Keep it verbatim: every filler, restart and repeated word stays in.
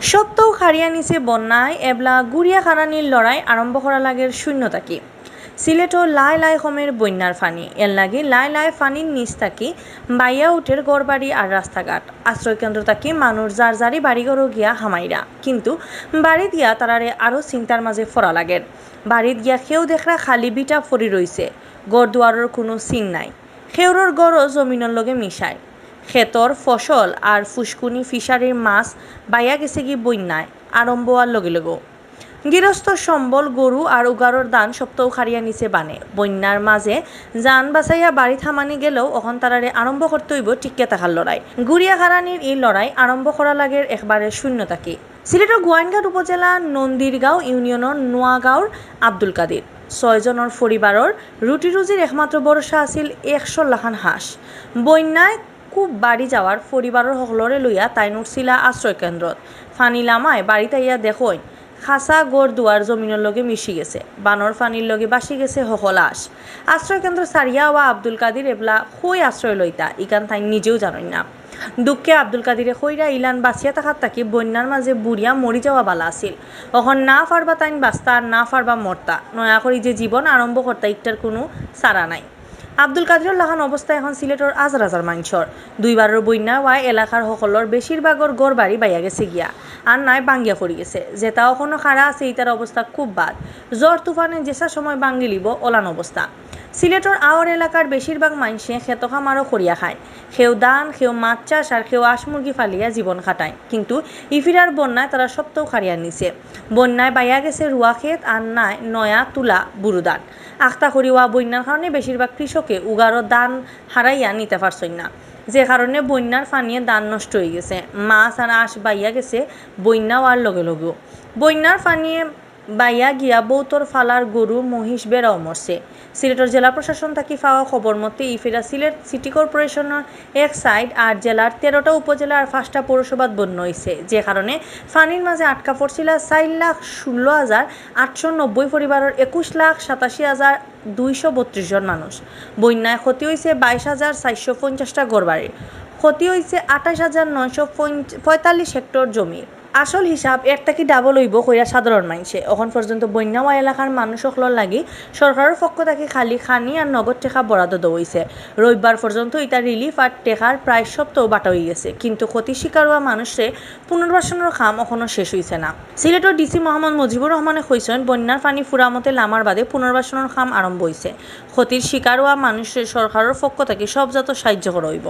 সপ্তাহ খাড়িয়া নিছে বন্যায়, এবলা গুড়িয়া খারানির লড়াই আরম্ভ করা লাগের শূন্য থাকি। সিলেটও লাই লাই কমের বন্যার ফানি, এর লাগি লাই লাই ফানির নিচ থাকি বাইয়া উঠের ঘরবাড়ি আর রাস্তাঘাট। আশ্রয়কেন্দ্র থাকি মানুষ যার যারি বাড়িঘরও গিয়া হামাইরা, কিন্তু বাড়িত গিয়া তারারে আরও চিন্তার মাঝে ফরা লাগের। বাড়িত গিয়া কেউ দেখরা খালি ভিটা ফরি রইছে, ঘর দুয়ারর কুনু চিন নাই। খেউরর ঘরও জমিনর লগে মিশায়। খেতর ফসল আর ফুসকুনি ফিশারির মাছ বাইয়া গেছে কি বন্যায় আরম্ভ হওয়ার লগে লগেও। গৃহস্থ সম্বল, গরু আর উগারর ধান সপ্তাহ খাড়িয়া নিছে বানে। বন্যার মাঝে জান বাঁচাইয়া বাড়িত হামানি গেলেও অখন তারারে আরম্ভ করতে হইব টিকিয়া থাকার লড়াই। গুড়িয়া খারানির এই লড়াই আরম্ভ করা লাগের একবারে শূন্য থাকি। সিলেটর গোয়াইনঘাট উপজেলা নন্দিরগাঁও ইউনিয়নর নোয়াগাঁওর আব্দুল কাদির। ছয়জনর পরিবারর রুটি রুজির একমাত্র ভরসা আছিল একশো লাখান হাঁস। বন্যায় খুব বাড়ি যাওয়ার পরিবারর হকলরে লইয়া তাইন উঠছিলা আশ্রয় কেন্দ্রত। ফানি লামায় বাড়িত আইয়া দেখইন, খাসা ঘর দুয়ার জমিনর লগে মিশি গেছে। বানর ফানির লগে বাসি গেছে হকল আশ। আশ্রয় কেন্দ্র সারিয়া আওয়া আব্দুল কাদির এবলা কই আশ্রয় লইতা, ইখান তাইন নিজেও জানইন না। দুঃখে আব্দুল কাদিরে কইরা ইলান বাঁচিয়া থাকার থাকি বন্যার মাঝে বুড়িয়া মরি যাওয়া বালা আছিল। অখন না পারবা তাইন বাঁচতা আর না পারবা মরতা। নয়া করি যে জীবন আরম্ভ করতা, ইকটার কুনু চারা নাই। আব্দুল কাদিরর লাখান অবস্থা এখন সিলেটর হাজার হাজার মানষর। দুইবারর বন্যা ওয়ায় এলাকার হকলর বেশিরভাগর ঘর বাড়ি বাইয়া গেছে গিয়া, আর নাই ভাঙ্গিয়া পড়ি গেছে। যেটা অখনো খাড়া আছে, ইতার অবস্থা খুব বাদ। ঝড় তুফানে যেসা সময় ভাঙ্গিলিব, অলান অবস্থা। সিলেটর আওর এলাকার বেশিরভাগ মানষে খেত খামারও করিয়া খায়। কেউ ধান, কেউ মাছ চাষ আর কেউ হাঁস মুরগি ফালিয়া জীবন কাটায়। কিন্তু ইফিরার বন্যায় তারা সবটাউ খাড়িয়া নিছে। বন্যায় বাইয়া গেছে রুয়া খেত আর নাই নয়া তুলা বুরু ধান। আখতা করি ওয়া বন্যার কারণে বেশিরভাগ কৃষকে উগারো ধান হারাইয়া নিতা পারছইন না, যে কারণে বন্যার ফানিয়ে ধান নষ্ট হই গেছে। মাছ আর হাঁস বাইয়া গেছে বন্যা ওয়ার লগে লগেও। বন্যার ফানিয়ে বাইয়া গিয়া বউতর ফালার গরু, মহিষ, বেড়াও মরছে। সিলেটর জেলা প্রশাসন থাকি পাওয়া খবর মতে, ইফিরা সিলেট সিটি কর্পোরেশনর এক সাইড আর জেলার তেরোটা উপজেলা আর পাঁচটা পৌরসভাত বন্যা হইছে, যে কারণে ফানির মাঝে আটকা পড়ছিলা চার লাখ ষোলো হাজার আটশো নব্বই পরিবারর একুশ লাখ সাতাশি হাজার দুইশো বত্রিশ জন মানুষ। বন্যায় ক্ষতি হইছে বাইশ হাজার চারশো পঞ্চাশটা ঘরবাড়ির, ক্ষতি হইছে আঠাশ হাজার নয়শো পঁয়তাল্লিশ হেক্টর জমির। আসল হিসাব এর থাকি ডাবল হইব কইরা সাধারণ মানষে। অখন পর্যন্ত বন্যা ওয়া এলাকার মানুষ অকলর লাগি সরকারর পক্ষ থাকি খালি খানি আর নগদ টেকা বরাদ্দ দেওয়া হইছে। রবিবার পর্যন্ত ইতা রিলিফ আর টেকার প্রায় সবটাউ বাটা হই গেছে, কিন্তু ক্ষতির শিকার হওয়া মানুষরে পুনর্বাসনর কাম অখনো শেষ হইছে না। সিলেটর ডিসি মোহাম্মদ মুজিবুর রহমানে কইছেন, বন্যার পানি ফুরামতে লামার বাদে পুনর্বাসনর কাম আরম্ভ হইছে। ক্ষতির শিকার হওয়া মানুষরে সরকারর পক্ষ থাকি সব জাত সাহায্য করা হইব।